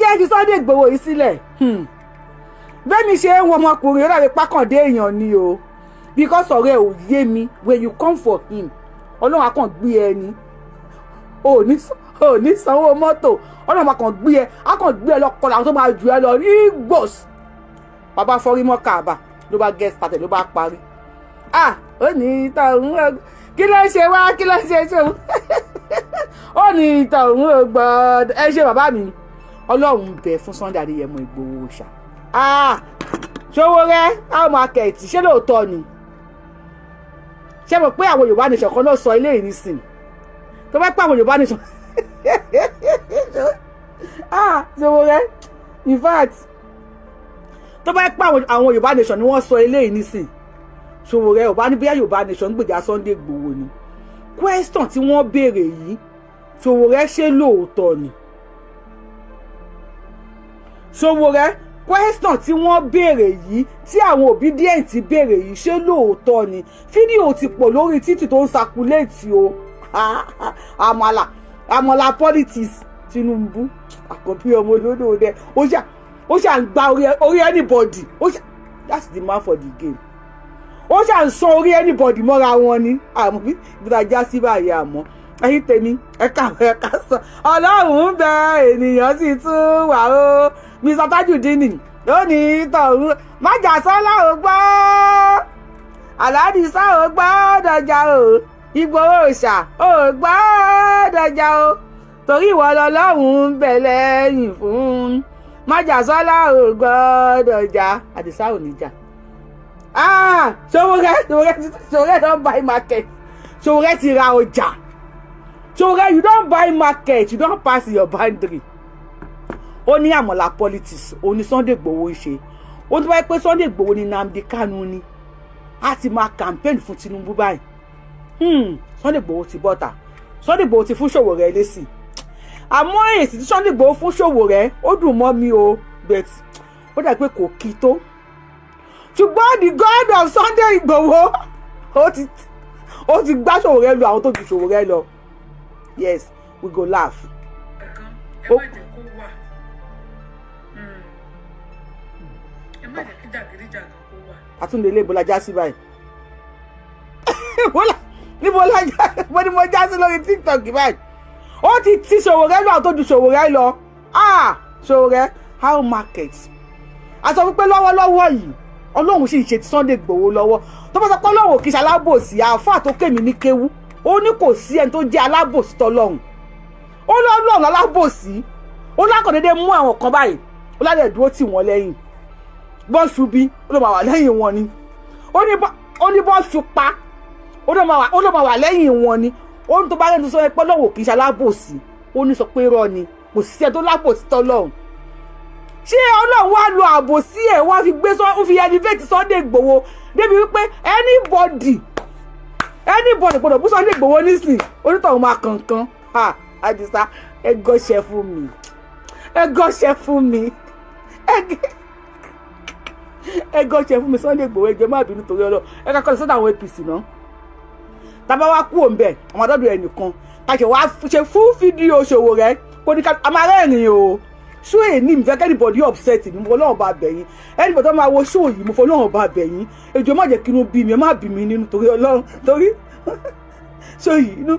Jẹ́ fi Sunday Igboho yìí sílẹ̀. Bẹ́ẹ̀ mi ṣe ń wo ọmọkùnrin, ó dàbí pákàndé èèyàn ni o, because ọ̀rẹ́ ò yé mi. When you come for him, Ọlọ́run á kàn gbé ẹ ní ò ní sanwó mọ́tò. Ọlọ́run á kàn gbé ẹ, á kàn gbé ẹ lọ kọlà àwọn tó máa jù ẹ lọ ní gbòs. Bàbá fọrí mọ́ Káàbà ló bá get started, ló bá parí. Ah, ó ní tọ̀hún, kí ló ń ṣe wá? Kí ló ń ṣe ṣe òun? Ó ní tọ̀hún ò gbọ́dọ̀. Ẹ ṣe bàbá mi, Ọlọ́run bẹ̀ fún Sunday Adéyẹmọ Ìgbòho ṣá. Ah, Sowore, how market? Ṣé lóòótọ́ ni? Ṣé mo pé àwọn Yorùbá Nation kan náà sọ ilé yìí nísìn tó bá pé àwọn Yorùbá Nation? Ah, Sowore, in fact, tó bá pé àwọn Yorùbá Nation ni wọ́n sọ ilé yìí nísìn, Sowore ò bá ní bóyá Yorùbá Nation ń gbèjà Sunday Igboho ni. Question tí wọ́n béèrè yìí, Sowore, ṣé lóòótọ́ ni? Sowore, question tí wọ́n béèrè yìí, tí àwọn Obidient béèrè yìí, ṣé lóòótọ́ ni? Fídíò ti pọ̀ lórí títì tó ń circulate o. Àmàlà àmàlà politics. Tinubu, àkọ́bí ọmọ olódò dẹ, ó ṣà ń gba orí anybody. Ó ṣà, that's the man for the game. Ó ṣà ń sọ orí anybody mọ́ra wọn ni. Àmọ́ bí bí a já sí báyìí, àmọ́ ẹ̀yin tèmi, ẹ káàárọ̀, ẹ káàsán. Ọlọ́run ń bẹ, ènìyàn sì tún wà o. Mr Tajudeen lónìí tọ̀hún májàsọ́lá ò gbọ́, Àládìsá ò gbọ́ dọjà o, Ìgbòho ṣà ò gbọ́ dọjà o, torí ìwọ lọ́lọ́run ń bẹ lẹ́yìn fún. Májàsọ́lá ò gbọ́ dọjà, Àdìsá ò ní jà. Ah, Sowore, Sowore, Sowore don buy market. Sowore ti ra ọjà. Sowore, you don buy market, you don pass your boundary. Ó ní àmọ̀là politics, ó ní Sunday Igboho ń ṣe. Ó ní wáyé pé Sunday Igboho ní Nnamdi Kanu ni, a ti máa campaign fún Tinubu báyìí. Sunday Igboho ti bọ́ta. Sunday Igboho ti fún Sowore lésì, àmọ́ èsì tí Sunday Igboho fún Sowore, ó dùn mọ́ mi o, but ó dà pé kò kí tó. Ṣùgbọ́n the God of Sunday Igboho, ó ti gbá Sowore lu àwọn tó ju Sowore lọ. Yes, we go laugh. Ẹ má jẹ́ kó wà, ẹ má jẹ́ kí jàgídíjàgan kó wà. Àtúndé ilé ìbò la já sí báyìí. Níbo la já bó ni mo já sí lórí TikTok báyìí? Ó ti ti Sowore lọ, àwọn tó ju Sowore lọ. Ah, Sowore, how market? A sọ wípé lọ́wọ́lọ́wọ́ yìí, Ọlọ́run sì ń ṣe ti Sunday Igboho lọ́wọ́. Tó bá sọ pé Ọlọ́run ò kì í ṣe alábòsí, àáfàá tó kémi ní kéwú, ó ní kò sí ẹni tó jẹ́ alábòsí tọ́lọ́run. Ó lọ́lọ́run alábòsí, ó lákọ̀ọ́dédé mú àwọn kan báyìí, ó lálẹ́ dúró tì wọ́n lẹ́yìn. Bọ́n ṣubí, ó ló máa wà lẹ́yìn wọn ni. Ó ní bọ́n ṣupa, ó ló máa wà lẹ́yìn wọn ni. Ó ní tó bá lẹ́nu sọ pé Ọlọ́run ò kì í ṣe alábòsí, ó ní sọ pé irọ́ ni, kò sí ẹni tó lábòsí tọ́lọ́run. Ṣé Ọlọ́run wá lo àbòsí ẹ̀, wá fi gbé, ó fi elevate Sunday Igboho débi wípé anybody gbọdọ̀ bú Sunday Igboho nísìn, onítọ̀hún máa kankan? Ha, Àdìsá, ẹ gọ́ṣẹ́ fún mi, ẹ gọ́ṣẹ́ fún mi, ẹ gọ́ṣẹ́ fún mi. Sunday Igboho, ẹ jọ̀ọ́, má bínú torí Ọlọ́run. Ẹ kakọ́ sọ́dọ̀ àwọn APC náà. Tábà wá kú òǹbẹ̀, àwọn adọ́dọ̀ ẹnìkan ká ṣe wá ṣe fún fídíò Sowore kó ní ká a máa rẹ́rìn o. Ṣó èní mi fẹ́ kí anybody upset mi, mo fọlọ́run bá bẹ̀ yín. Anybody tó máa wo ṣó yìí, mo fọlọ́run bá bẹ̀ yín, ẹ jọ̀ọ́, má jẹ́ kí inú bí mi, ẹ má bí mi nínú torí Ọlọ́run, torí ṣó yìí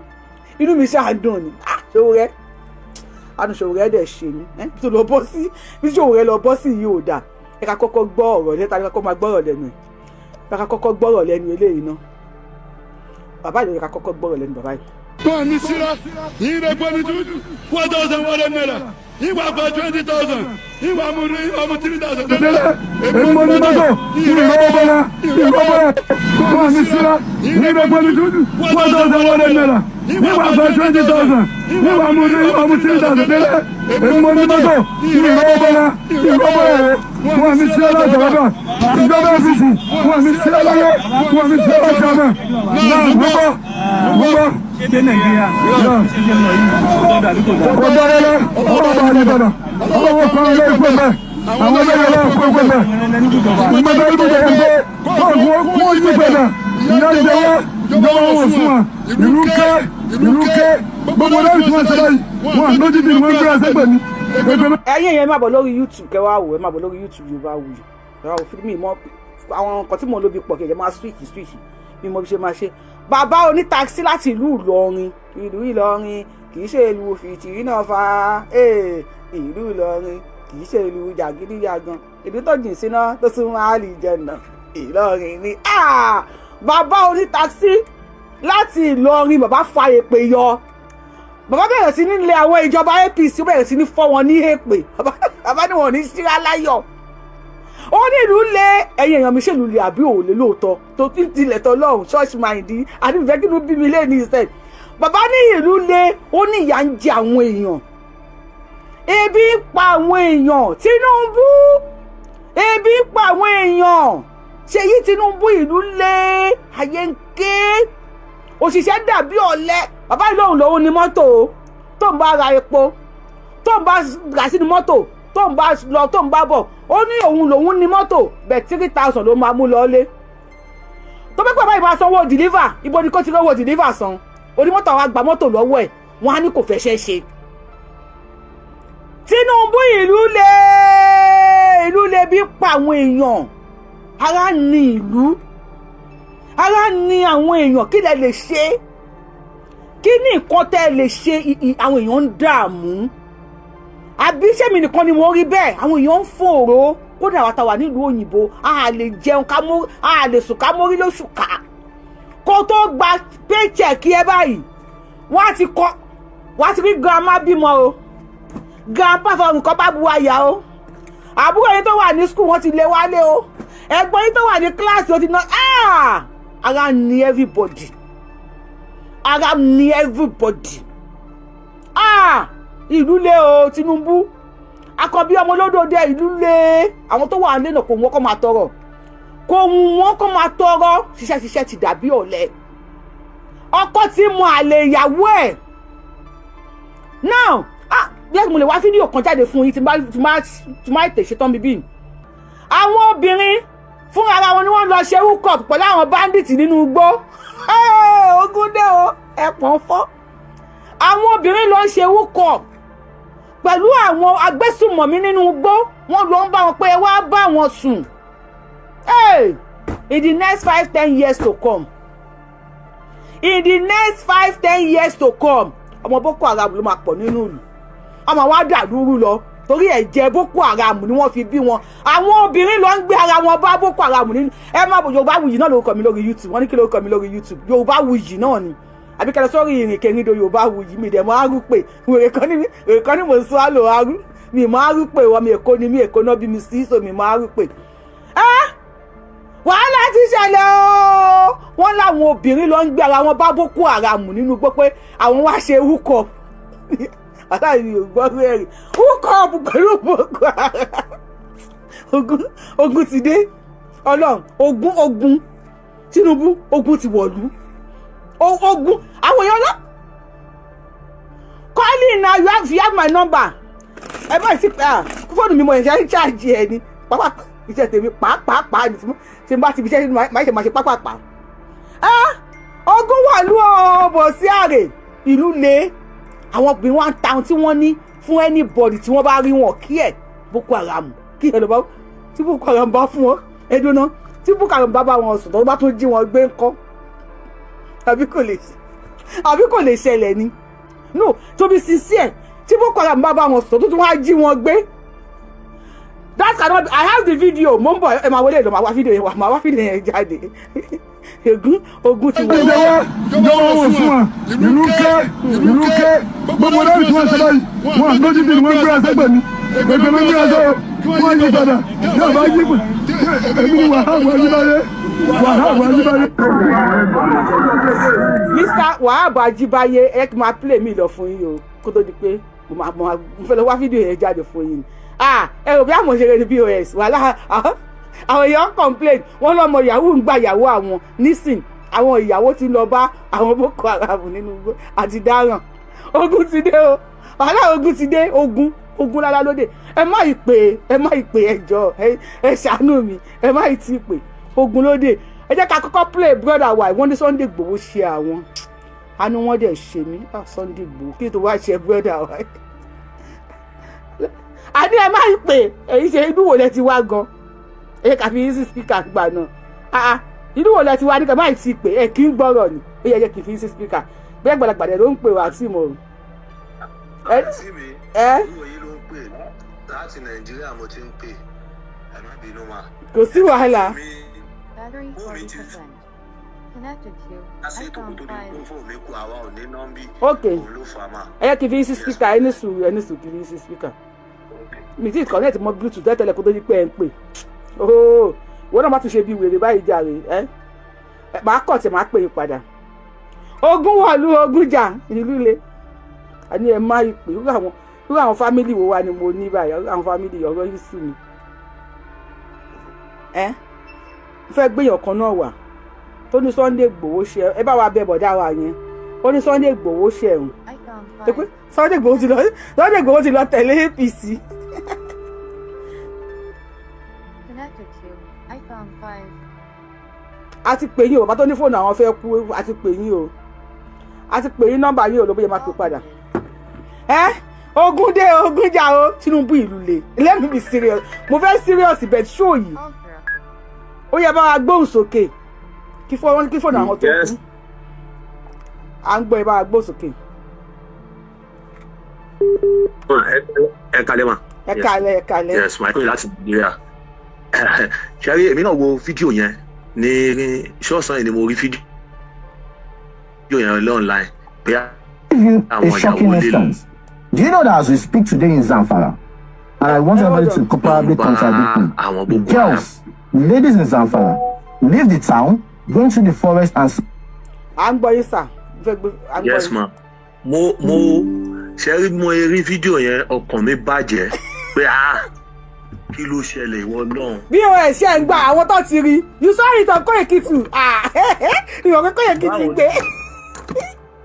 inú mi ṣáà dùn ni. Ah, Sowore, àánú Sowore dẹ̀ ṣe mí ẹ́ tó lọ bọ́ sí bí Sowore lọ bọ́ sí yìí ò dáa. Ẹ ká kọ́kọ́ gbọ́ ọ̀rọ̀ lẹ́ta ní, ká kọ́kọ́ máa gbọ́rọ̀ lẹ́nu ẹ̀. Ẹ ká kọ́kọ́ gbọ́rọ̀ lẹ́nu eléyìí náà. Bàbá yìí, ká kọ́kọ́ gbọ́rọ̀ lẹ́nu bàbá yìí. Wọ́n ní síra yìí rẹ̀ gbọ́ ní ₦4,100, ìwà gba 20,000, ìwà mú ní ìwà mú 3,000. Èmi mo ní mọ́tò, ìrọ̀bọ̀ bọ́lá, ìrọ̀bọ̀ bọ́lá. Wọ́n ní síra yìí rẹ̀ gbọ́ ní ₦4,100, ìwà gba 20,000, ìwà mú ní ìwà mú 3,000 délé. Èmi mo ní mọ́tò, ìrọ̀bọ̀ bọ́lá, ìrọ̀bọ̀ bọ́lá. Wọ́n ní síra láti ọ̀rọ̀ ìjọba APC, wọ́n ní síra láyé, wọ́n ní síra láti ọ̀nà náà. Gbogbo gbogbo. Ṣé Nàìjíríà ṣe ṣe lọ yìí, ó dàbí kò dáa? Kò dára lọ, ọlọ́wọ́ bá yí padà, ọlọ́wọ́ kan lé ìpè mẹ́, àwọn ẹgbẹ́ yẹn lọ́wọ́ pé mẹ́. Ìgbẹ́ta ibùdó yẹn pé wọ́n yí padà, ìyá ń jẹ wá, ìjọba wọn fún wa, ìlú kẹ́, ìlú kẹ́, gbogbo lẹ́yìn tí wọ́n ṣe báyìí, wọ́n lójú bí wọ́n gbé ẹsẹ̀ gbẹ̀mí. Èpè. Ẹ̀yin èèyàn, ẹ má bọ̀ lórí YouTube kẹwàá wò. Ẹ má bọ̀ lórí YouTube Yorùbá Wuyì. Ẹ wá wò fídíò mi mọ́. Àwọn nǹkan tí mò ń lò bí pọ̀ kẹ̀kẹ́ máa switch switch mi mọ bí ṣe máa ṣe. Bàbá onítakisí láti ìlú Ìlọrin. Ìlú Ìlọrin kì í ṣe ìlú fìtìrì náà fa. Ìlú Ìlọrin kì í ṣe ìlú jàgídíjàgan, ìlú tó jìn síná tó tún máa lè jẹnà Ìlọrin ni. Bàbá onítakisí láti Ìlọrin, bàbá fa èpè yọ. Bàbá bẹ̀rẹ̀ sí ní lé àwọn ìjọba APC, ó bẹ̀rẹ̀ sí ní fọ́ wọn ní èpè. Bàbá ní wọn ò ní síra láyọ̀. Ó ní ìlú lé. Ẹ̀yin èèyàn mi, ṣèlú lè àbí òòlè lóòótọ́ tó ti tilẹ̀ tọ́ lọ́hùn church mind àti ìfẹ́ kí ló bí mi lé ní ìsẹ̀. Bàbá ní ìlú lé, ó ní ìyà ń jẹ àwọn èèyàn, ebi ń pa àwọn èèyàn. Tinubu, ebi ń pa àwọn èèyàn. Ṣèyí Tinubu, ìlú lé, ayé ń ké, òṣìṣẹ́ dàbí ọ̀lẹ. Bàbá yìí lòun lòun ní mọ́tò o, tó ń bá ra epo, tó ń bá rà sínú mọ́tò, tó ń bá lọ, tó ń bá bọ̀. Ó ní òun lòun ní mọ́tò bẹ́ẹ̀, 3,000 ló máa mú lọ́lé. Tó bẹ́ẹ̀ pẹ́ báyìí, máa sanwó deliver. Ibo ni kò ti rówó deliver san? Onímọ́tò àwọn àgbà mọ́tò lọ́wọ́ ẹ̀, wọ́n á ní kò fẹ́ ṣẹ́ ṣe. Tinubu, ìlú lé, ìlú lé, bí pa àwọn èèyàn, ara ní ìlú, ara ní àwọn èèyàn. Kí lẹ lè ṣe? Kí ní nǹkan tẹ́ ẹ lè ṣe? Àwọn èèyàn ń dààmú, àbí sẹ́mi nìkan ni mo rí bẹ́ẹ̀? Àwọn èèyàn ń fòrò. Kódà wa ta wà nílùú òyìnbó, a lè jẹun ká mú, a lè sùn ká mórí lóṣù ká. Kó tó gba paycheck ẹ báyìí, wọ́n á ti kọ́, wọ́n á ti rí grandma bímọ o, grandpa fọrùn kan bá bu àyà o, àbúrò yín tó wà ní school, wọ́n ti lé wálé o, ẹ̀gbọ́n yín tó wà ní kíláàsì ó ti ná. Ara ní everybody, ara ní everybody. Ìlú lé o. Tinubu, akọbí ọmọ olódòdó, ìlú lé. Àwọn tó wà nílẹ̀ kò wọ́n kọ́ máa tọrọ, kò wù wọ́n kọ́ máa tọrọ. Ṣiṣẹ́ ṣiṣẹ́ ti dàbí ọ̀lẹ. Ọkọ ti mọ àlè ìyàwó ẹ̀ now. Bí mo lè wá fídíò kan jáde fún yín tí má tè ṣetán bíbí. Àwọn obìnrin fún ara wọn ni wọ́n lọ ṣe hookup pẹ̀lú àwọn bandits nínú igbó. Ogun dé o, ẹ̀pọ̀n fọ́. Àwọn obìnrin lọ ṣe hookup pẹ̀lú àwọn agbésùmọ̀mí nínú igbó. Wọ́n lọ ń bá wọn pé ẹ wá bá wọn sùn. Hey, in the next 5-10 years to come, in the next 5-10 years to come, ọmọ Boko Haram ló máa pọ̀ nínú ìlú. Ọmọ wa dàlúrú lọ torí ẹ̀jẹ̀ Boko Haram ni wọ́n fi bí wọn. Àwọn obìnrin lọ ń gbé ara wọn bá Boko Haram nínú. Ẹ má bọ̀, Yorùbá Wuyì náà lórúkọ mi lórí YouTube. Wọ́n ní kí lórúkọ mi lórí YouTube? Yorùbá Wuyì náà ni, àbí kẹlẹ sórí ìrìnkèrindò Yorùbá Wuyì. Mi dẹ̀ mọ́ arú pé wèrè kan ní, wèrè kan ní mò ń sọ àlò arú mi mọ́ arú pé wọ́n mi. Èkó ni mi, Èkó náà bí mi sí, so mi mọ́ arú pé ẹ́. Wàhálà ti ṣẹlẹ̀ o. Wọ́n láwọn obìnrin lọ ń gbé ara wọn bá Boko Haram nínú gbọ́ pé àwọn wá ṣe hookup. Wàhálà yìí ò gbọ́ rẹ́rì. Hookup pẹ̀lú Boko Haram. Ogun, ogun ti dé. Ọlọ́run, ogun, ogun. Tinubu, ogun ti wọ̀lú. Ogun àwọn èèyàn lọ. Call in now. You have my number. Ẹ bá ti fóònù mi, mo ṣe ń ṣáàjì ẹ ní pápá. Iṣẹ́ tèmi pàápàá ní tí n bá ti fi iṣẹ́ máa ṣe, máa ṣe pápápá. Ogun wà lú ọ̀bọ̀ sí àrè. Ìlú le. Àwọn obìnrin wa ń ta ohun tí wọ́n ní fún anybody tí wọ́n bá rí wọn kí ẹ̀ Boko Haram, kí ẹ̀ lọ́ba tí Boko Haram bá fún wọn ẹdùn náà, tí Boko Haram bá bá wọn sùn, tó bá tún jí wọn gbé ńkọ́? Àbí kò lè ṣẹlẹ̀ ni? No, to be sincere, tí Boko Haram bá bá wọn sùn, tó tún wá jí wọn gbé, that cannot be. I have the video. Mo ń bọ̀, ẹ máa wọlé lọ, máa wá fídíò yẹn wá, máa wá fídíò yẹn jáde. Ogun, ogun ti wọ. Ìjọba, ìjọba wọn fún wa. Ìlú ké, ìlú ké. Gbogbo lẹ́yìn tí wọ́n ṣe báyìí, wọ́n lójú bí wọ́n gbé ẹsẹ̀ mi gbẹgbẹ mi gbé ẹsẹ̀ wọ́n yí padà. Yóò bá yí pè èmi ni Wàhálà Ajíbáyé, Wàhálà Ajíbáyé. Mr Wahab Ajíbáyé, ẹ kí n máa play mi lọ fún yín o, kó tó di pé mo fẹ́ lọ wá fídíò yẹn jáde fún yín ni. Ẹ rò bí àwọn òṣèré ní POS wàhálà. Àwọn èèyàn complain, wọ́n lọ́mọ yahoo ń gba ìyàwó àwọn nísìn. Àwọn ìyàwó ti lọ bá àwọn Boko Haram nínú igbó àti dáràn. Ogun ti dé o, wàhálà, ogun ti dé. Ogun, ogun lálá lóde. Ẹ má ì pè, ẹ má ì pè, ẹ jọ̀ọ́, ẹ ṣàánú mi, ẹ má ì tí ì pè. Ogun lóde. Ẹ jẹ́ ká kọ́kọ́ play brother wa. Wọ́n ní Sunday Igboho ṣe àwọn, àánú wọn dẹ̀ ṣe mí. Sunday Igboho, kí tó wá ṣe brother wa? Àní ẹ má pè. Èyí ṣe inú wo lẹ ti wá gan? Ẹ kà fi yín sí speaker gbà náà. Inú wo lẹ ti wá ní kà má ti pè? Ẹ kì í gbọ́rọ̀ ni. Ó yẹ kí n fi yín sí speaker. Bí àgbàlagbà dẹ̀ ló ń pè wá tí mo rò. Àǹtí mi, ìwọ yìí ló ń pè láti Nàìjíríà, mo ti ń pè, ẹ má bínú ma. Kò sí wàhálà. Battery 40%. Connected to iPhone 5. Fóònù mi kú, àwa ò ní nọ́mbì. Ok. Òun ló fà á mà. Ẹ yẹ kí n fi yín sí speaker. Ẹ ní sùúrù, ẹ ní sùúrù, kí n fi yín sí speaker. Mi ti connect mọ́ Bluetooth tẹ́tẹ́lẹ̀ kó tó di pé ẹ ń pè. Ooo, ìwọ náà má tún ṣe bí wèrè báyìí jàre. Ẹ máa kọ̀ tí máa pè é padà. Ogun wọ̀lú, ogun jà ìlú le. Àní ẹ má ìpè. Irú àwọn family wo wa ni mo ní báyìí? Irú àwọn family, ọ̀rọ̀ yìí sú mi. Ẹ fẹ́ gbéyàn kan náà wà tó ní Sunday Igboho ṣe. Ẹ bá wa bẹ bọ̀dá wa yẹn, ó ní Sunday Igboho ṣe ẹ̀hún iPhone 5. Sunday Igboho ti lọ tẹ̀lé APC. Connected to iPhone 5. A ti pè yín o. Bàbá tó ní fóònù àwọn fẹ́ kú, a ti pè yín o, a ti pè yín. Nọ́mbà yín o ló bóyá máa pè padà. Ẹ ogun dé, ogun jà o. Tinubu, ìlú le. Let me be serious, mo fẹ́ serious, but show yìí. Ultra. Ó yẹ bá wa gbóhùn sókè kí fóònù, kí fóònù àwọn tó kú. À ń gbọ́, ẹ bá wa gbóhùn sókè. Ẹ kalẹ̀ ma. Ẹ kalẹ̀, ẹ kalẹ̀. Yes ma, ẹ kúrò láti Nàìjíríà. Ṣe rí, èmi náà wo fídíò yẹn ní ṣọ́ọ̀sán yìí ni mo rí fídíò yẹn online pé Give you àwọn a shocking ìyàwó lè instance. Do you know that as we speak today in Zamfara, and I want everybody to probably contradict me, àwọn Boko Haram. girls, ladies in Zamfara, leave the town, go into the forest and À ń gbọ́ yín sà. Mo fẹ́ gbé, à ń gbọ́ Yes yín. ma, mo ṣe rí, mo rí fídíò yẹn, ọkàn mi bàjẹ́ pé ah, kí ló ṣẹlẹ̀, ìwọ náà. Bí o ẹ̀ ṣe ń gba àwọn tó ti rí, you saw it on Koiki too. Ah, ìwọ̀n pé Koiki ti gbé.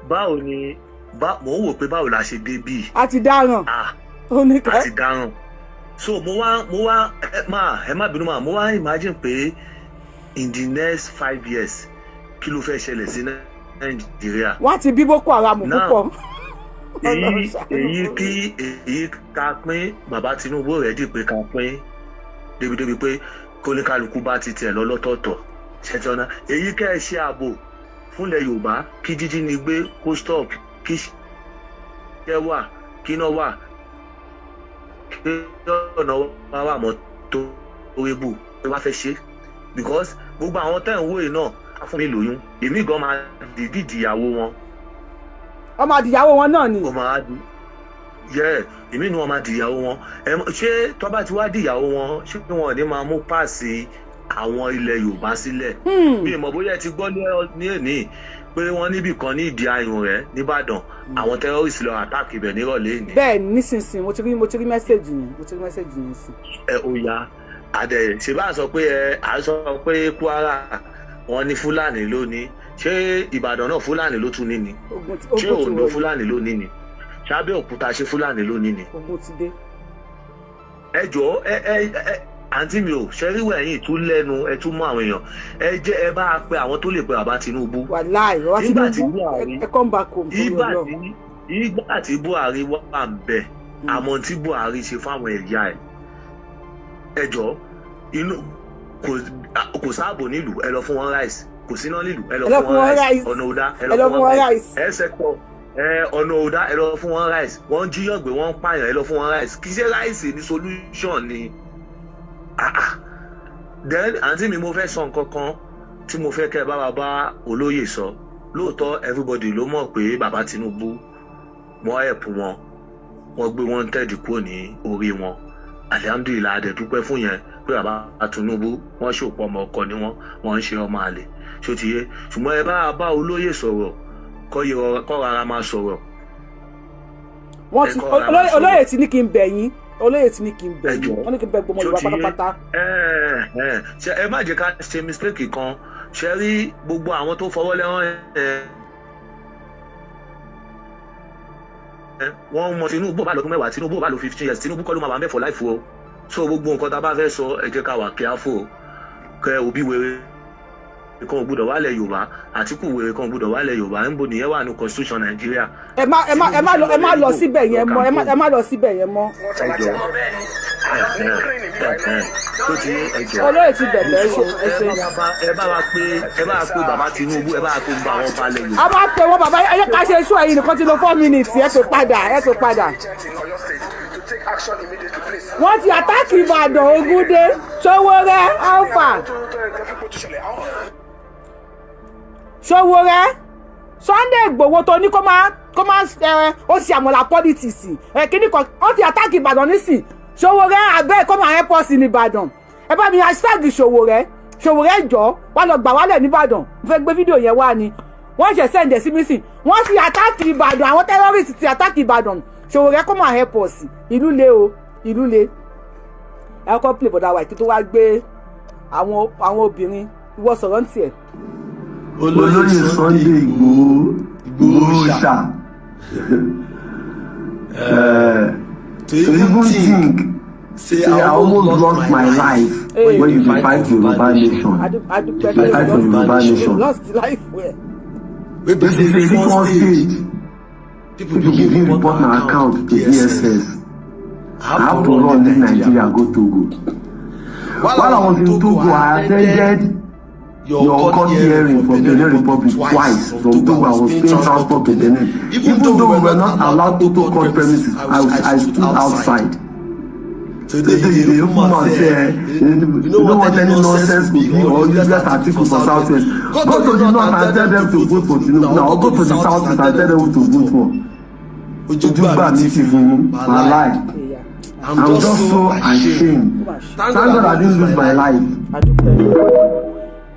Báwo ni bá mò ń wò pé báwo la ṣe dé bíi? A ti dáràn. Ah. Ó ní ká Àti dáràn. So mo wá ẹ má, ẹ má bínú mà, mo wá imagine pé in the next 5 years, kí ló fẹ́ ṣẹlẹ̀ sí Nàìjíríà? Wọ́n ti bí Boko Haram Now, púpọ̀. Èyí èyí kí èyí ká pín bàbá Tinubu rẹ̀ dì pé ká pín débi-débi pé kóníkálukú bá ti tiẹ̀ lọ lọ́tọ̀ọ̀tọ̀ ṣètọ́nà. Èyí kẹ́ ẹ ṣe ààbò fúnlẹ̀ Yorùbá, kí jíjí ni gbé kó stop, kí ṣẹ́ wà, kí iná wà, kí ọ̀nà wà wà mọ́ tó rébù tó bá fẹ́ ṣe, because gbogbo àwọn tẹ́ ń wò yìí náà á fún mi lóyún, èmi gan máa dìídì ìyàwó wọn. Ọmọ àdìyàwó wọn náà ni. Ó máa di yẹ, èmi ni wọn máa dìyàwó wọn. Ṣé tó bá ti wá dìyàwó wọn, ṣé wọn ò ní máa mú páàsì àwọn ilẹ̀ Yorùbá sílẹ̀? Mi ò mọ̀ bóyá ẹ ti gbọ́ ní èní pé wọ́n níbì kan ní ìdí ayùn rẹ̀ nìbàdàn, àwọn terrorist lọ attack ibẹ̀ nírọ̀lẹ́ ìní. Bẹ́ẹ̀ ni, nísinsìnyí mo ti rí message yẹn, mo ti rí message yẹn sí. Ẹ ó ya àdẹ ṣe bá sọ pé ẹ à ń sọ pé Kwara wọn ní Fúlàní lónìí, ṣé Ìbàdàn náà Fúlàní ló tún ní ni? Ogun ti Ṣé ogun ti Oǹdó wọlé. Fúlàní lónìí ni? Ṣé Abẹ́òkúta, ṣé Fúlàní lónìí ni? Ogun ti dé. Ẹ jọ̀ọ́, ẹ àǹtí mi ò ṣẹ́ríwẹ̀, ẹ̀yìn tún lẹ́nu, ẹ tún mú àwọn èèyàn, ẹ jẹ́ ẹ bá a pe àwọn tó lè pe bàbá Tinubu. Wàláì, bàbá Nígbà tí Tinubu, Buhari ẹ come back home torí ìgbà Ọlọ́run. tí ìgbà tí Buhari wà ń bẹ, àmọ́ tí Buhari ṣe fáwọn ẹ̀yà ẹ̀, ẹ jọ̀ọ́, inú kò sáàbò nílùú, ẹ lọ fún wọn rice. Kò síná nílùú, ẹ lọ fún wọn rice. Ọ̀nà òdá, ẹ lọ fún wọn rice. Ẹ sẹ́kọ̀ ẹ ọ̀nà òdá, ẹ lọ fún wọn rice. Wọ́n ń jíyàn gbé, wọ́n ń pààyàn, ẹ lọ fún wọn rice. Kì í ṣe rice ní solution ni. Ah ah, then àǹtí mi, mo fẹ́ sọ nǹkan kan tí mo fẹ́ kẹ́ ẹ bá wa bá olóyè sọ. Lóòótọ́, everybody ló mọ̀ pé bàbá Tinubu, wọ́n help wọn, wọ́n gbé wọn tẹ̀dí kúrò ní orí wọn. Alihamdulilayi, a dẹ̀ dúpẹ́ fún yẹn pé bàbá Tinubu, wọ́n ṣòpọ̀ ọmọ ọkọ ni wọ́n, wọ́n ń ṣe ọmọ àlè, ṣó ti yé? Ṣùgbọ́n ẹ bá bá olóyè sọ̀rọ̀, kọ́ rárá máa sọ̀rọ̀. Wọ́n ti Ẹ kọ́ ra máa sọ̀rọ̀. Olóyè ti ní kí n bẹ̀ yín, olóyè ti ní kí n bẹ̀ Ẹ yín. jọ̀ọ́. Wọ́n ní kí n bẹ̀ gbọmọ Ṣó Yorùbá ti yé? pátápátá. Ẹ ẹ ṣe, ẹ má jẹ́ ká ṣe mistake kan. Ṣe rí gbogbo àwọn tó fọwọ́ lẹ́wọ̀n ẹ, wọ́n mọ Tinubu bá lọ́dún 10, Tinubu bá lọ 15 years, Tinubu kọ́ ló máa wà mẹ́fọ̀ láìfo o. So gbogbo nǹkan tá a bá fẹ́ sọ, ẹ jẹ́ ká wà careful o. Kẹ òbí wèrè. kan ò gbúdọ̀ wálẹ̀ Yorùbá, Àtìkù wèrè kan ò gbúdọ̀ wálẹ̀ Yorùbá. Ń bo nìyẹn wà ní constitution Nàìjíríà? Ẹ má lọ síbẹ̀ yẹn mọ́, ẹ má lọ síbẹ̀ yẹn mọ́. Ẹ jọ, tó ti yé, ẹ jọ. Olóyè ti bẹ̀bẹ̀, ẹ ṣe, ẹ ṣe. Ẹ bá wa pé bàbá Tinubu, ẹ bá wa pé gbogbo àwọn ọba ilẹ̀ Yorùbá. A máa pè wọ́n. Bàbá, ẹ yẹ ká ṣe iṣu ẹ̀yìn nìkan ti lo 4 minutes. Ẹ pè padà, ẹ pè padà. Wọ́n ti attack Ìbàdàn, Ògúndé, Ṣòwòrẹ́, Alpha Ṣòwòrẹ́, Sunday Ìgbòho tó ní kó má ẹ ó ṣe àmọ̀là politics ẹ kíní kan. Wọ́n ti attack Ìbàdàn nísìn. Ṣòwòrẹ́ abẹ́ kó máa help us ní Ìbàdàn. Ẹ bá mi hashtag Ṣòwòrẹ́. Ṣòwòrẹ́, jọ, wá lọ gbà wálẹ̀ nìbàdàn. Mo fẹ́ gbé fídíò yẹn wá ni, wọ́n ṣe send ẹ̀ sí mi sìn. Wọ́n ti attack Ìbàdàn, àwọn terrorists ti attack Ìbàdàn. Ṣòwòrẹ́, kó máa help us. Ìlú le o, ìlú le. Ẹ kọ́ play bọ̀dá wa tó wá gbé àwọn obìnrin ìwọ sọ̀rọ̀ ń tiẹ̀. Olóyè Sunday Ìgbòho, Ìgbòho ṣá, to even think say I almost lost my life when you dey fight Yoruba nation. Adúpẹ́. Dey fight for Yoruba nation. Lost life well. Wey be say reach one stage, people begin report my account to DSS. I have to run leave Nigeria go Togo. While I was in Togo, I attended your court hearing for Benin Republic twice. From Togo, I was paying transport to Benin. Even though we were not allowed to court premises, I stood outside. Today, you dey open mouth say, you know what any nonsense could be or useless article for Southwest. Go to the north and tell them to vote for Tinubu now, or go to the southeast and tell them who to vote for. Ojúgbà mi ti fún un, wàláì. I'm just so ashamed. Thank God I didn't lose my life. Adúpẹ́.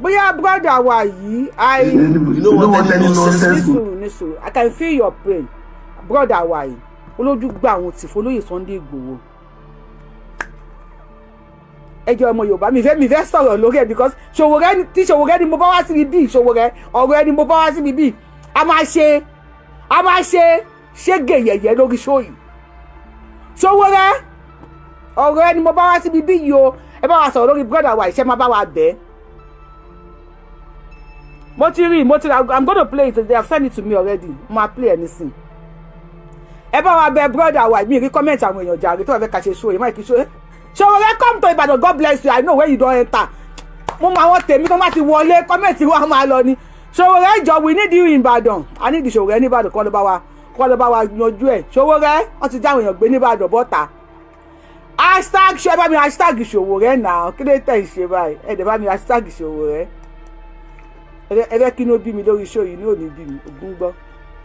Bóyá brother wa yìí, I You know what any nonsense could Nísùúrù, nísùúrù, I can feel your pain. Brother wa yìí, olójú gba àwọn tì fọlóyè Sunday Igboho. Ẹ jẹ́ ọmọ Yorùbá, mi fẹ́ sọ̀rọ̀ lórí ẹ̀ because Ṣòwòrẹ́ tí Ṣòwòrẹ́ ni mo bá wá síbi bíi Ṣòwòrẹ́, ọ̀rọ̀ ẹni mo bá wá síbi bíi a máa ṣe ṣégè yẹ̀yẹ́ lórí show yìí. Ṣòwòrẹ́, ọ̀rọ̀ ẹni mo bá wá síbi bí yìí o. Ẹ bá wa sọ̀rọ̀ lórí brother wa, ìṣe máa bá wa bẹ́ẹ̀. Mo ti rí, mo ti rí. I'm gonna play it. They have sent it to me already. Mo máa play ẹ nísìn. Ẹ bá wa bẹ brother wa. Mi rí comment àwọn èèyàn jàre tó wà fẹ́ ká ṣe show yìí. Má kí show. Ṣòwòrẹ́, come to Ìbàdàn. God bless you. I know when you don enter. Mo mọ àwọn tèmi tó má ti wọlé, comment wa máa lọ ni. Ṣòwòrẹ́, jọ, we need you in Ìbàdàn. I need Ṣòwòrẹ́ ní Ìbàdàn, kọ́ ló bá wa yanjú ẹ̀. Ṣòwòrẹ́, wọ́n ti já àwọn èèyàn gbé ní Ìbàdàn bọ́ta. Hashtag ṣe, bá mi hashtag Ṣòwòrẹ́ náà. Kí ló tẹ̀ ń ṣe báyìí? Ẹ dẹ̀ bá mi hashtag Ṣòwòrẹ́. Ẹ fẹ́ kí inú bí mi lórí show yìí? Inú ò ní bí mi, Ògún gbọ́,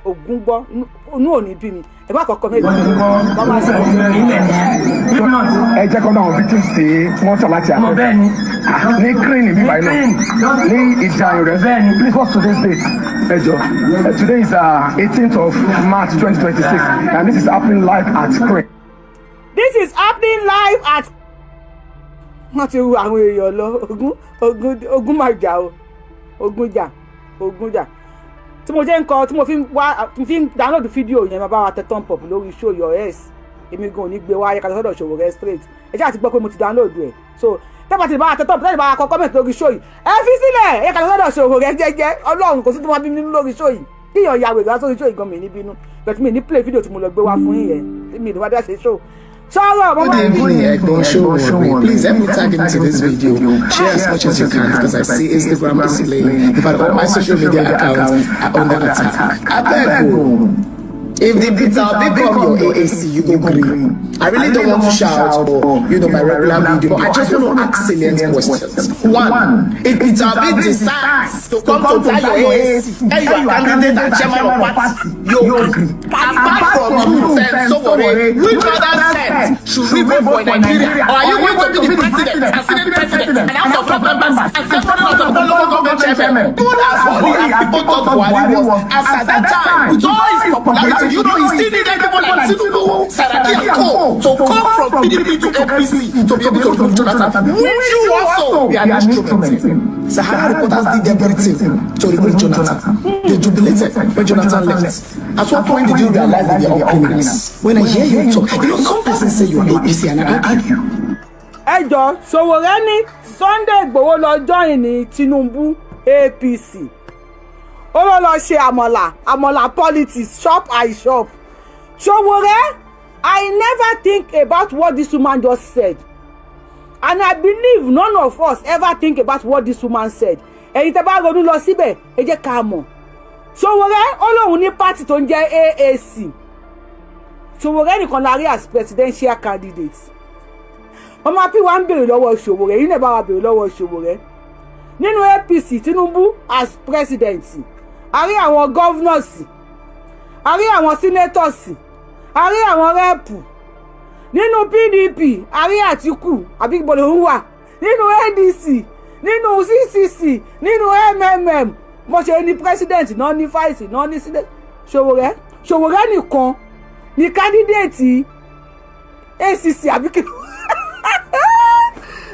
Ògún gbọ́, inú ò ní bí mi. Ẹ bá kọ́kọ́ mi. Ẹ jẹ́ kọ́ náà àwọn victims tí wọ́n tọ̀ láti àfẹ́ ní crane bíbá iná ní ìjà rẹ̀. Please, what's today's date? Ẹ jọ, today is 18th of March 2026, and this is happening live at crane. This is happening live at. Wọ́n ti ru àwọn èèyàn lọ. Ogun, ogun, ogun máa jà o, ogun jà, ogun jà. Tí mo jẹ́ ń kọ, tí mo fi ń wá, tí mo fi ń download fídíò yẹn, máa bá wa tẹ thumb up lórí show your s. Èmi gan ò ní gbé wá ayé sọ́dọ̀ Ṣòwòrẹ́ straight. Ẹ ṣáà ti gbọ́ pé mo ti download ẹ̀, so tẹ́pà ti bá wa tẹ thumb, tẹ́pà bá wa kọ comment lórí show yìí, ẹ fi sílẹ̀. Ẹ kà sọ́dọ̀ Ṣòwòrẹ́ jẹ́jẹ́. Ọlọ́run, kò sí tó máa bí nínú lórí show yìí. Kíyàn ya wèrè wá sórí show yìí gan, mi ní bínú, but mi ní play fídíò tí mo lọ gbé wá fún yín yẹn. Mi ní wá dá ṣe show sọ̀rọ̀ mo Good máa evening, Egbon Showore. Please help me tag him to this video. Share as much as you can because I see Instagram is playing. In fact, all my social media accounts are under attack. I beg you. If the Peter Obi come your AAC, you go green. I really don't want to shout or my regular video, but I just want to ask salient questions. One, if Peter Obi decides to come to that your AAC, and you are candidate and chairman of party, you agree. Apart from you, Sen Sowore, which other sense should we vote for in Nigeria? Or are you going to be the president, and senate president, and House of Rep members, and several of the local government chairmen? Good as holy as people thought Buhari was, as at that time, with all his popularity, he still needed people like Tinubu, Saraki, and Co. to come from PDP to APC to be able to remove Jonathan. Would you also be an instrument in? Sahara Reporters did everything to remove Jonathan. They jubilated when Jonathan left. At what point did you realize that they are all criminals? When I hear you talk, some person say you are APC and I argue. Ẹ jọ, Ṣòwòrẹ́ ní Sunday Igboho lọ join ní Tinubu. APC. Ó lọ lọ ṣe àmọ̀là àmọ̀là politics, shop I shop. Sowore, I never think about what this woman just said, and I believe none of us ever think about what this woman said. Ẹ̀yin tẹ́ bá ronú lọ síbẹ̀, ẹ jẹ́ ká mọ̀. Sowore ó lóun ní party tó ń jẹ́ AAC. Sowore nìkan la rí as presidential candidate. Ọmọ pí wa ń béèrè lọ́wọ́ Sowore, yìí náà bá wa béèrè lọ́wọ́ Sowore. Nínú APC, Tinubu as president, a rí àwọn governors, a rí àwọn senators, a rí àwọn rep. Nínú PDP, a rí Àtìkù, àbí gbọ́dọ̀ ń wà nínú ADC, nínú CCC, nínú MMM. Bó ṣe ní president náà, ní vice náà, ní senate. Sowore, Sowore nìkan ní candidate ACC, àbí kí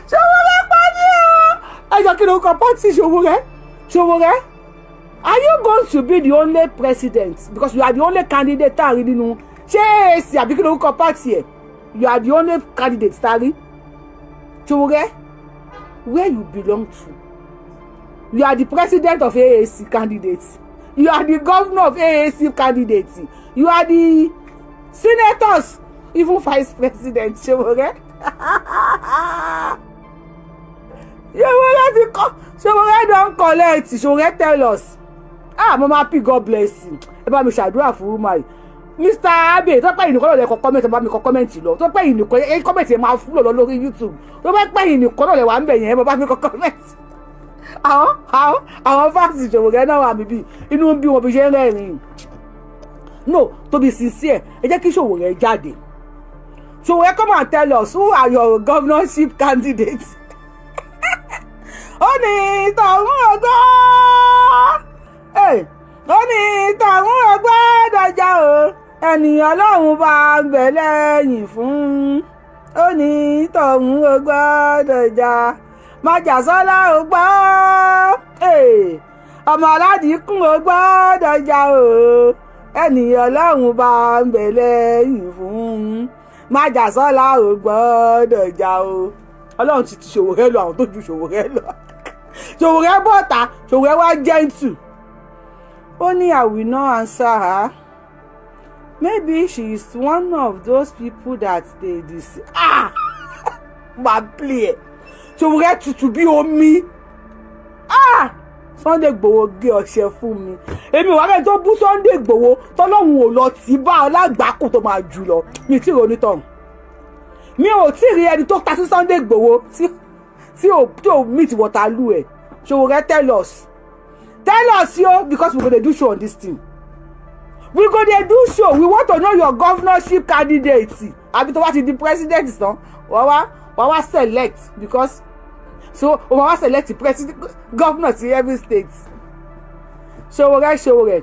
Sowore pa ní o? Ẹ jọ, kí ló kọ party Sowore? Sowore, are you going to be the only president, because you are the only candidate tá a rí nínú ṣé AAC, àbí kí ló kọ party ẹ? You are the only candidate tá a rí. Sowore, where you belong to? You are the president of AAC candidate, you are the governor of AAC candidate, you are the senators, even vice president. Sowore, Sowore ti kọ́. Sowore don collect. Sowore, tell us. Ah, Mama P, God bless you. Ẹ bá mi ṣàdúrà fún woman yìí. Mr Abe, tó pẹ́ ìnìkan náà lè kọ comment, bá mi kọ comment lọ. Tó pẹ́ ìnìkan ẹ comment yẹn máa fúlò lọ lórí YouTube. Tó bá pẹ́ ìnìkan náà lè wà ń bẹ̀ yẹn, ẹ bá mi kọ comment. Àwọn fans Sowore náà wà níbí, inú ń bí wọn bí ṣe ń rẹ́rìn-ín. No, to be sincere, ẹ jẹ́ kí Sowore jáde. Sowore, come and tell us who are your governorship candidates. Ó ní tọ̀hún ọgbọ́, ó ní tọ̀hún ọgbọ́ dọjà o, ènìyàn lọ́hùn bá ń bẹ̀ lẹ́yìn fún. Ó ní tọ̀hún ọgbọ́ dọjà, májàsọ́lá ọgbọ́, ọmọ aládìkún ọgbọ́ dọjà o, ènìyàn lọ́hùn bá ń bẹ̀ lẹ́yìn fún, májàsọ́lá ọgbọ́ dọjà o. Ọlọ́run ti ti Sowore lọ, àwọn tó ju Sowore lọ. Sowore bọ́ta, Sowore wá gentle. Ó ní, "I will not answer her. Maybe she is one of those people that dey deceive." Ah, máa play ẹ̀. Sowore tutù bí omi. Ah, Sunday Igboho gé ọṣẹ fún mi. Èmi wàá rẹ̀ tó bú Sunday Igboho tọ́lọ́hún ò lọ tí bá alágbàákù tó máa jù lọ. Mi tí ì ronú tán, mi ò tí ì rí ẹni tó ta sí Sunday Igboho tí ò meet Waterloo ẹ̀. Sowore, tell us, tell us yo, because we go dey do show on this thing. We go dey do show. We want to know your governorship candidate. Àbí tó bá ti di president tán, wàá wá select, because so o máa wá select president, governor sí every state. Sowore, Sowore,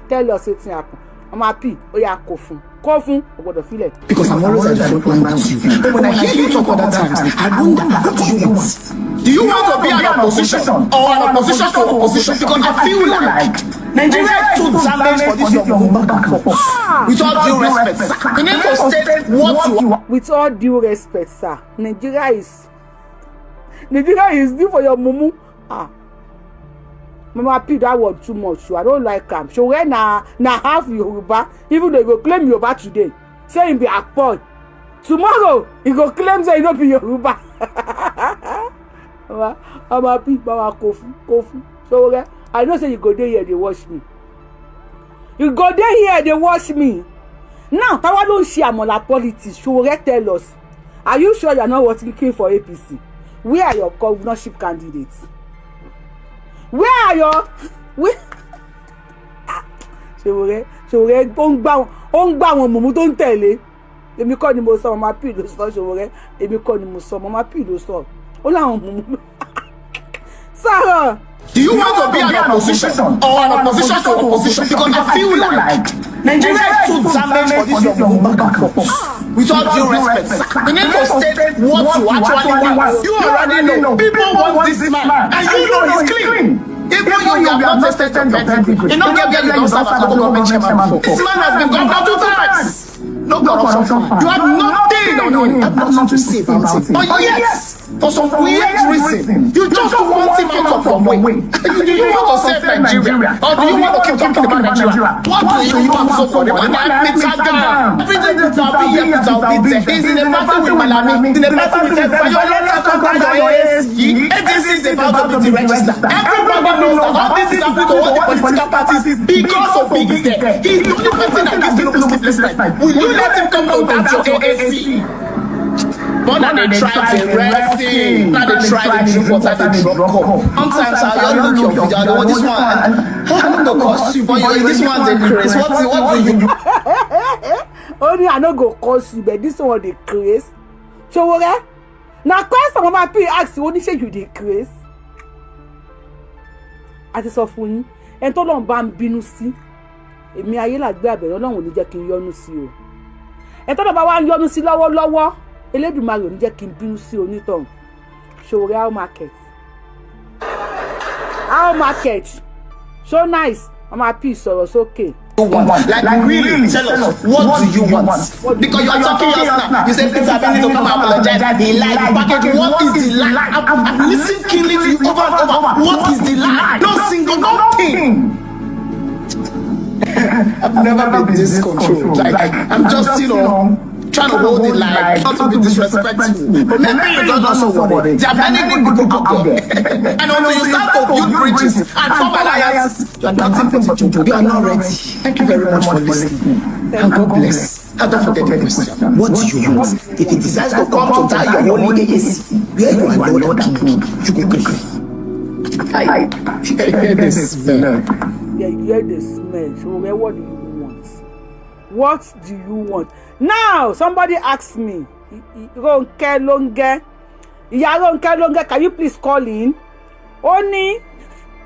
tell us wetin happen. Ọmọ p ó yà kó fún, kó fún, o gbọ́dọ̀ filẹ̀. Because I'm always at the front line with you. But when I hear you talk other times, I wonder, what do you want? Do you want to be an opposition or an opposition to opposition? Because I feel like Nigeria is too damaged for this your move back and forth. With all due respect, sir, you need to state what you want. With all due respect, sir, Nigeria is due for your mumu. Ah, Mama P, that word too much, so I don't like am. Sowore na half Yoruba. Even though he go claim Yoruba today, say him be Akpoi, tomorrow he go claim say he no be Yoruba. Mama P, mama, kò fún, kò fún. Sowore, I know say you go dey here dey watch me. You go dey here dey watch me now. Táwa ló ń ṣe àmọ̀là politics? Sowore, tell us. Are you sure you are not working for APC? Where are your governorship candidates? Where are your where? Sowore, Sowore, ó ń gbá wọn mùmú tó ń tẹ̀lé. Èmi kọ́ ni mo sọ, Mama P ló sọ. Sowore, èmi kọ́ ni mo sọ, Mama P ló sọ. Ó láwọn mùmú sọ̀rọ̀. Do you want to be an opposition or an opposition to opposition? Because I feel like Nigeria is too damaged for this your move back and forth. With all due respect, sir, you need to state what you actually want. You already know. People want this man, and you know he's clean. Even you have not tested your pedigree. You don't get where you don't serve as local government chairman before. This man has been governor two times. No corruption. You have nothing on him. You have nothing to say about him. But yes, For some weird reason, you just want him out of your way. Do you want to save Nigeria? Or do you want to keep talking about Nigeria? What do you want somebody? Everything Peter Obi, he's in a party with Malami, in a party with ADC is about to be deregistered. Everybody knows that all this is happening to all the political parties because of Big is there. He's the only person that gives Tinubu sleepless night. Will you let him come down to your AAC? But now they try to rest him. Now they try to drink water, they drop cup. Sometimes I just look your video, I go, this one, I no go curse you, but you, this one's a craze. What do you Ó ní, "I no go curse you, but this one dey craze." Sowore na question Mama P ask. Ó ní, "Ṣé you dey craze?" A ti sọ fún yín, ẹni tó lọ́n bá ń bínú sí èmi ayé làgbé àbẹ̀rẹ̀, Ọlọ́run ò ní jẹ́ kí n yọ́nú sí o. Ẹni tó lọ́n bá wá ń yọ́nú sí lọ́wọ́lọ́wọ́, Elédùmarè ò ní jẹ́ kí n bínú sí onítọ̀hún. Sowore, how market, how market so nice. Mama P, sọ̀rọ̀ sókè. Want? Like, really, tell us, what do you want? Because you are talking just now. You said Peter Obi need to come and apologize. He lied. Package. What is the lie? I've listened keenly to you over and over. What is the lie? No single, nothing. I've never been this controlled. Like, I'm just trying to hold it, like, not to be disrespectful. But maybe you don't know somebody. There are many good people out there. And until you start to build bridges and form alliances, you are nothing but a joke. You are not ready. Thank you very much for listening. And God bless. And don't forget the question. What do you want? If he decides to come to that your holy AAC, where you are Lord and King, you go agree. I hear this smell. Yeah, you hear the smell. So what do you want? What do you want? Now, somebody asked me, Ronke Longe, Ìyá Ronke Longe, can you please call in? Ó ní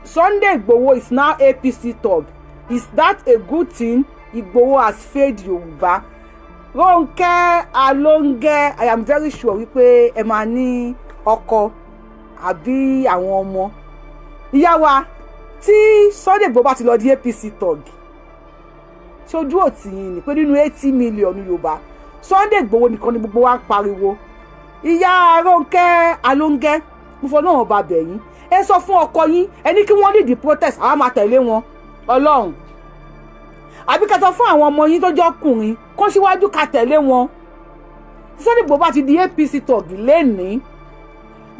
Sunday Igboho is now APC thug. Is that a good thing? Igboho has failed Yorùbá. Ronke Alonge, I am very sure wípé ẹ máa ní ọkọ àbí àwọn ọmọ. Ìyá wa, tí Sunday Igboho bá ti lọ di APC thug, ṣojú òtí yìí ni pé nínú 80 million Yorùbá, Sunday Igboho nìkan ni gbogbo wa ń pariwo. Ìyá Rónkẹ́ Alóńgẹ́, mo fọ náà ọba bẹ̀yìn, ẹ sọ fún ọkọ yín, ẹ ní kí wọ́n lead protest, àwa máa tẹ̀lé wọn. Ọlọ́run, àbí ká sọ fún àwọn ọmọ yín tó jẹ́ ọkùnrin kó síwájú ká tẹ̀lé wọn. Tí Sunday Igboho bá ti di APC thug lẹ́nìí,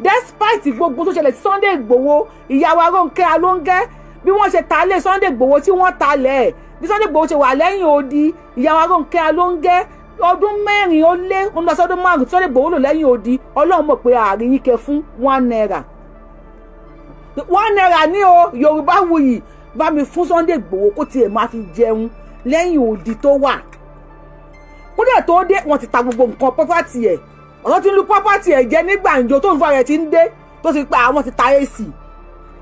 despite gbogbo tó ṣẹlẹ̀ sí Sunday Igboho, ìyàwó Rónkẹ́ Alóńgẹ́, bí wọ́n ṣe ta lé Sunday Igboho tí wọ́n ta lẹ̀, bí Sunday Igboho ṣe wà lẹ́yìn odi, ìyàwó Rónkẹ́ Alóńgẹ́, ọdún 4 ó lé, ó ń lọ sọ́dún 5 tí Sunday Igboho lò lẹ́yìn odi, Ọlọ́run mọ̀ pé àárín yín kẹ fún ₦1, ₦1 ní o. Yorùbá wuyì, bá mi fún Sunday Igboho kó tiẹ̀ máa fi jẹun lẹ́yìn odi tó wà. Kódà tó dé, wọ́n ti ta gbogbo nǹkan property ẹ̀. Ọ̀tọ́ ti ń lu property ẹ̀ jẹ́ ní gbàǹjo tó ń fún rẹ̀ ti ń dé, tó ti pa àwọn ti ta AC,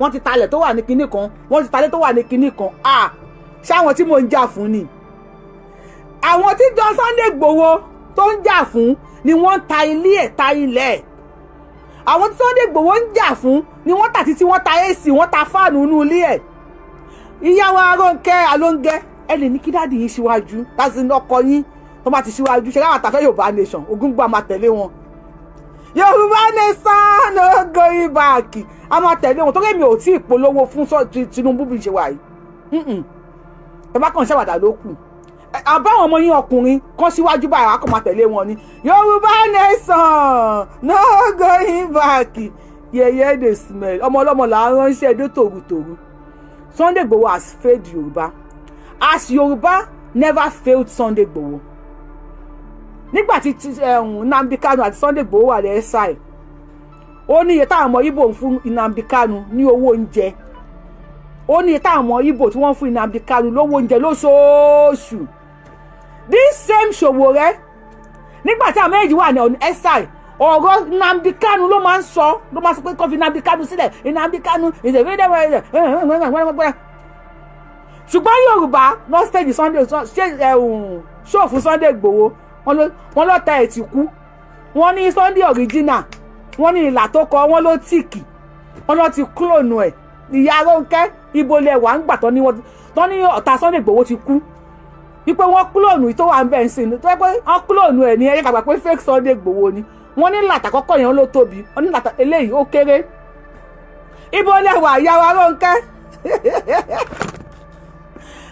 wọ́n ti talẹ̀ tó wà ní kinní kan, wọ́n ti talẹ̀ tó wà ní kinní kan. Ah, ṣáwọn tí mò ń jà fún ni, àwọn tí jọ Sunday Igboho tó ń jà fún ni wọ́n ń ta ilé ẹ̀, ta ilẹ̀ ẹ̀. Àwọn tí Sunday Igboho ń jà fún ni wọ́n tà títí, wọ́n ta AC, wọ́n ta fan inú ilé ẹ̀. Ìyàwó Arónkẹ́ Alóńgẹ́, ẹ lè ní kí daddy yín síwájú láti ọkọ yín tó bá ti síwájú ṣe láwọn àtàfẹ́ Yorùbá nation ogun gbà, máa tẹ̀lé wọn. Yorùbá nation no going back, a máa tẹ̀lé wọn, torí èmi ò tí ì polówó fún Tinubu bí ṣe wà yìí. Ẹ bá kàn ṣàwàdà ló kù. Àbáwọn ọmọ yín ọkùnrin kán síwájú báyìí, wàá kàn máa tẹ̀lé wọn ni. Yorùbá nation no going back. Yẹyẹ dey smell. Ọmọ ọlọ́mọ là ń ránṣẹ́ dé tòrutòru. Sunday Igboho has failed Yorùbá as Yorùbá never failed Sunday Igboho. Nígbà tí Nnamdi Kanu àti Sunday Igboho wà lẹ́sàì, ó ní iye táwọn ọmọ Ìgbò ń fún Nnamdi Kanu ní owó oúnjẹ. Ó ní iye táwọn ọmọ Ìgbò tí wọ́n ń fún Nnamdi Kanu lówó oúnjẹ lóṣooṣù. This same Sowore, nígbà tí àwọn méjì wà ní ẹ̀sàì, ọ̀rọ̀ Nnamdi Kanu ló máa ń sọ, ló máa ń sọ pé kó fi Nnamdi Kanu sílẹ̀. Nnamdi Kanu ìṣèlérí, ṣùgbọ́n Yorùbá no stage Sunday show fún Sunday Igboho. Wọ́n lọ ta ẹ̀ ti kú, wọ́n ní Sunday original, wọ́n ní ìlà tó kọ wọ́n ló tíìkì, wọ́n lọ ti clone ẹ̀. Ìyá Rónkẹ́, ibo lẹ wà ń gbà tán ní ọ̀tá Sunday Igboho ti kú, wípé wọ́n clone tó wà ń bẹ̀ ń sìn, tó yẹ pé wọ́n clone ẹ̀ ní ẹ̀yẹ́ kàgbà pé fake Sunday Igboho ni. Wọ́n ní làtà kọ́kọ́ yẹn ló tóbi, wọ́n ní làtà eléyìí ó kéré. Ibo lẹ wà, ìyá wa Rónkẹ́?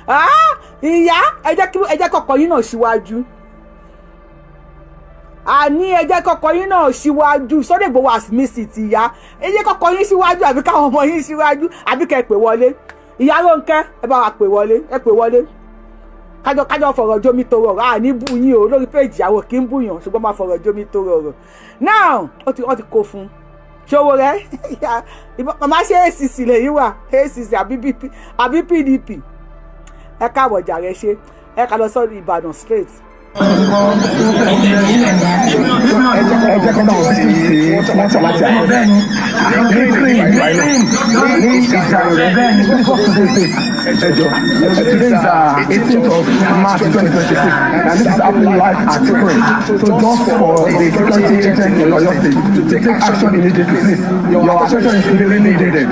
Ah, ìyá, ẹ jẹ́ kí ẹ jẹ́ kọ́kọ́ yín náà síwájú. Àní ẹ jẹ́ kọ́kọ́ yín náà síwájú. Sunday Igboho has missed it. Ìyá, ẹ jẹ́ kọ́kọ́ yín síwájú, àbí káwọn ọmọ yín síwájú, àbí kẹ́ ẹ pè wọlé. Ìyá Rónkẹ́, ẹ bá wa pè wọlé, ẹ pè wọlé, kájọ fọ̀rọ̀ jómi tó rọrọ̀. À ní bú yín o lórí péjì, àwọn kì í bú yàn, ṣùgbọ́n máa fọ̀rọ̀ jómi tó rọrọ̀. Now, ó ti wọ́n ti kó fún Sowore. Màmá, ṣé ACC lèyí wà? ACC àbí BP àbí PDP? Ẹ káàbọ̀ jàre. Ṣe ẹ ká lọ sọ Ìbàdàn straight. Ẹ jẹ́ kọ́ náà victims tí wọ́n tọ̀ láti àná ní crane ní ìjà rẹ̀. Please, what's today's date? Ẹ jọ, today is 18th of March 2026, and this is happening live at Crane. So just for the security agents in Oyo State to take action immediately, please. Your attention is really needed.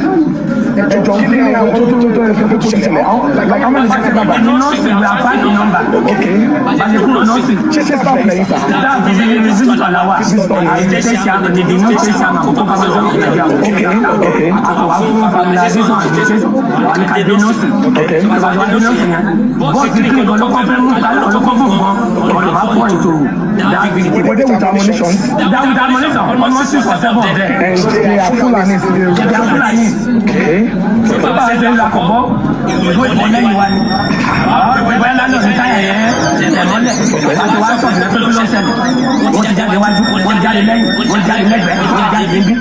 Ẹ jọ, kí ni àwọn tó yẹ kó tó ṣẹlẹ̀? Like how many people number? Nursing, we are five in number. Okay. Bàṣẹ kúrò nursing. Ṣé staff lẹ́yìn sá? Staff visitor la wa. The state chairman, the new state chairman, kò kọ́ kábọ̀ sọ́kùn Nàìjíríà. Okay. Àkọ́wá fún familiarization, administration, wà ní kàdé nursing. Bàbá wa dé nursing yẹn. Bọ́ọ̀sì kí nǹkan ló kọ́ fẹ́ mú ló kọ́ fún nǹkan ọ̀nà bá fọ́ ètò that visit. Were they with ammunition? That with ammunition, almost six or seven of them. And they are Fulanis. They are Fulanis. Okay. Bá a ṣe ń lakọ̀ bọ́, ìbò ìbọn lẹ́yìn wa ni. Àwọn ìbọn lánàá ní táyà yẹn ṣẹlẹ̀ mọ́lẹ̀. Àti wàá sọ̀rọ̀ pé kí ló ń ṣẹlẹ̀. Wọ́n ti jáde wájú, wọ́n jáde lẹ́yìn, wọ́n jáde lẹ́gbẹ̀ẹ́, wọ́n jáde níbí.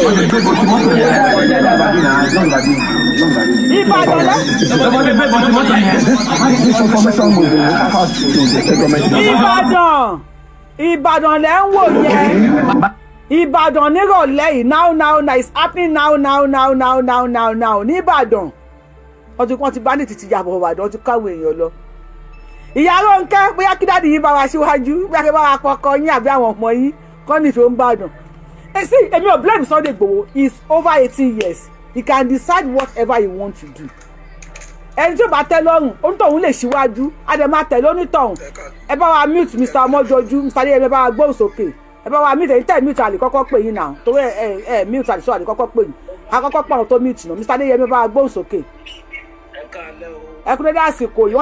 Wọ́n ti gbé bọ̀tí mọ́tò yẹn. Ìbàdàn lẹ́. Wọ́n ti gbé bọ̀tí mọ́tò yẹn. This information will be passed to the state government. Ìbàdàn, Ìbàdàn lẹ́ ń wò yẹn. Ìbàdàn nírọ̀lẹ́ yìí, now now now, it's happening now now now now now now now ní Ìbàdàn. Wọ́n ti bandit ti yàbọ̀ Ìbàdàn, wọ́n ti káwọn èèyàn lọ. Ìyá Rónkẹ́, bóyá kí daddy yín bá wa síwájú, bóyá kí bá wa kọkọ yín àbí àwọn ọmọ yín kọ́ nìṣó ń bàdàn. Ẹ sí, èmi ò blame Sunday Igboho. He is over 18 years, he can decide whatever he want to do. Ẹni tí ó bá tẹ́ lọ́rùn, onítọ̀hún lè ṣíwájú, á dẹ̀ máa tẹ̀lé onítọ̀hún. Ẹ bá wa mute Mr. Ọmọjọjú. Mr. Adéyẹmí, ẹ bá wa gbóhùn sókè. Ẹ bá wa mute. Ẹ̀yin tẹ́ mute, àlè kọ́kọ́ pè yín náà, torí ẹ mute, àlè sọ àlè kọ́kọ́ pè yín. Àkọ́kọ́ pọ̀ àwọn tó mute náà. Mr. Adéyẹmí, ẹ bá wa gbóhùn sókè. Ẹ kú dédé àsìkò yìí.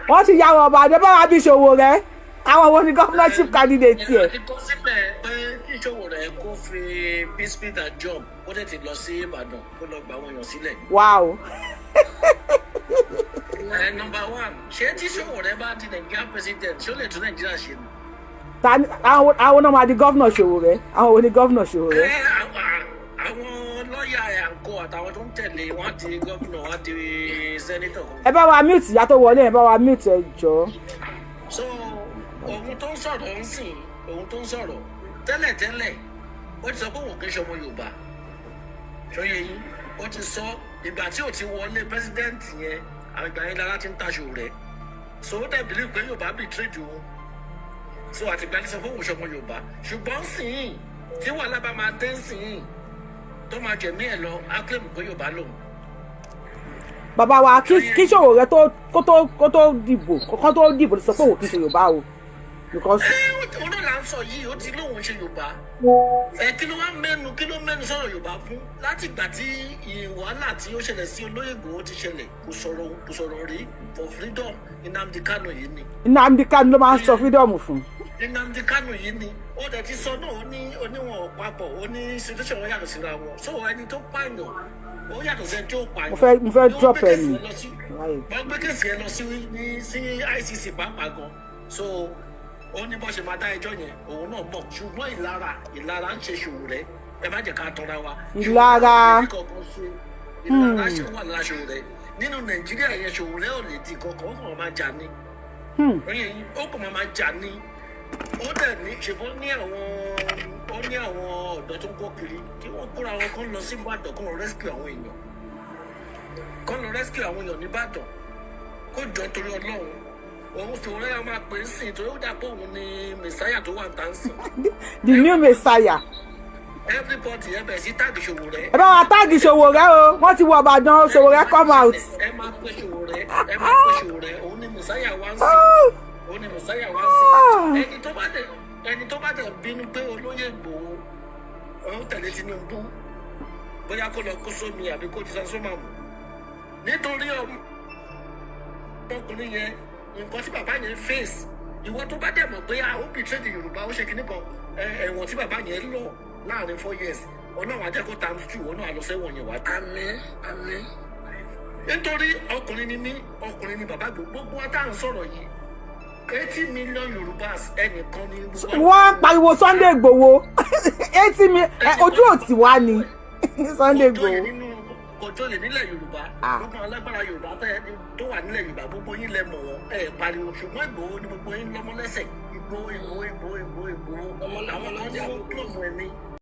Wọ́n ti ya ọba àdé bá wa bí Sowore. Àwọn wo ni governorship candidate tiẹ̀? Ẹ kọ́ síbẹ̀ pé kí Sowore kó fi biscuit and job, kó tètè lọ sí Ìbàdàn, kó lọ gba àwọn èèyàn sílẹ̀. Wow. Ẹ number one, ṣé tí Sowore bá di Nigerian president, ṣó lè tún Nàìjíríà ṣe ni? Ta ni àwọn náà máa di governor Sowore? Àwọn wo ni governor Sowore? Ẹ àwọn lọ́ọ̀yà ẹ̀ àǹkó àtàwọn tó ń tẹ̀lé wọn á di gómìnà, wọn á di senator. Ẹ bá wa mute ìyá tó wọlé, ẹ bá wa mute, ẹ jọ̀ọ́. So òun tó ń sọ̀rọ̀ ń sìn, òun tó ń sọ̀rọ̀ tẹ́lẹ̀tẹ́lẹ̀, ó ti sọ pé òun kì í ṣe ọmọ Yorùbá. Ṣọyẹ yín, ó ti sọ ìgbà tí ò ti wọlé president yẹn, àgbà yẹn lára ti ń taṣọ rẹ̀. So ó dẹ̀ believe pé Yorùbá betrayed òun. So àtìgbà tí sọ pé òun ṣọmọ Yorùbá, ṣùgbọ́n sìn tí wàhálà bá máa dé sìn tó máa jẹ̀mí ẹ̀ lọ, á claim pé Yorùbá lòun. Bàbá wa, kí Sowore tó kó tó dìbò, kó tó dìbò sọ pé òun kì í ṣe Yorùbá o, because. Ẹ òun náà là ń sọ yìí, ó ti lóun ṣe Yorùbá. Ẹ kí ló wá mẹ́nu, kí ló mẹ́nu sọ̀rọ̀ Yorùbá fún? Láti ìgbà tí wàhálà tí ó ṣẹlẹ̀ sí olóyè Ìgbòho ti ṣẹlẹ̀, kò sọ̀rọ̀, kò sọ̀rọ̀ rí for freedom. Nnamdi Kanu yìí ni. Nnamdi Kanu ló máa ń sọ freedom fún. Nnamdi Kanu yìí ni ó dẹ̀ ti sọ náà, ó ní oníwọ̀n papọ̀, ó ní situation wọn yàtọ̀ síra wọn. So ẹni tó pààyàn, ó yàtọ̀ sí ẹni tó pààyàn. Mo fẹ́ drop ẹ nì. Wọ́n gbé case yẹn lọ sí ní sí ICC pàápàá gan. So ó ní bó ṣe máa dá ẹjọ́ yẹn, òun náà mọ̀, ṣùgbọ́n ìlara ń ṣe Sowore. Ẹ má jẹ́ ká tọ́ra wa. Ìlara. Ìlara ṣe wà lára Sowore nínú Nàìjíríà yẹn. Sowore ò lè di kankan, ó kàn máa jà ní, ó kàn máa jà ní. Ó dẹ̀ ní ṣùgbọ́n ní àwọn, ó ní àwọn ọ̀dọ́ tó ń kó kiri kí wọ́n kóra wọn kán lọ sí Ìbàdàn, kán lọ rescue àwọn èèyàn, kán lọ rescue àwọn èèyàn nìbàdàn. Kó jọ torí Ọlọ́run, òun fi òun rẹ́ra máa pè é sìn, torí ó dà pé òun ni messiah tó wà ń tà ń sìn. The new messiah. Everybody, ẹ bẹ̀rẹ̀ sí tag Sowore. Ẹ bá wa tag Sowore o. Wọ́n ti wọ Ìbàdàn. Sowore, come out. Ẹ máa pè Sowore, ẹ máa pè Sowore. Òun ni messiah wá ń sìn, òun ni messiah wá ń sìn. Ẹni tó bá dẹ̀ Ẹni tó bá dẹ̀ bínú pé olóyè Ìgbòho òun tẹ̀lé Tinubu, bóyá kó lọ kó sómi àbí kó ti san sómà mù, nítorí ọmọkùnrin yẹn, nǹkan tí bàbá yẹn face. Ìwọ tó bá dẹ̀ mọ̀ pé a ó betray the Yorùbá, ó ṣe kinní kan, ẹ̀wọ̀n tí bàbá yẹn lọ láàrin 4 years, Ọlọ́run á jẹ́ kó times two, ọ̀nà àlọ́sẹ̀wọ̀n yẹn wá dé. Àmín, àmín. Nítorí ọkùnrin ni mí, ọkùnrin ni bàbá. Gbogbo wa tá à ń sọ̀rọ̀ yìí, 80 million Yorùbás, ẹnìkan ní gbogbo Wọ́n ń pariwo Sunday Igboho 80 mi ojú òtí wá ni Sunday Kò jóyè Igboho. nínú, kò jóyè nílẹ̀ Yorùbá. Gbogbo àwọn alágbára Yorùbá tó wà nílẹ̀ Yorùbá, gbogbo yín lẹ mọ̀ wọ́n, ẹ pariwo. Ṣùgbọ́n Ìgbòho ni gbogbo yín lọ́mọ lẹ́sẹ̀. Ìgbòho, Ìgbòho, Ìgbòho, Ìgbòho, Ìgbòho. Àwọn kan tí wọ́n kílọ̀mù ẹni.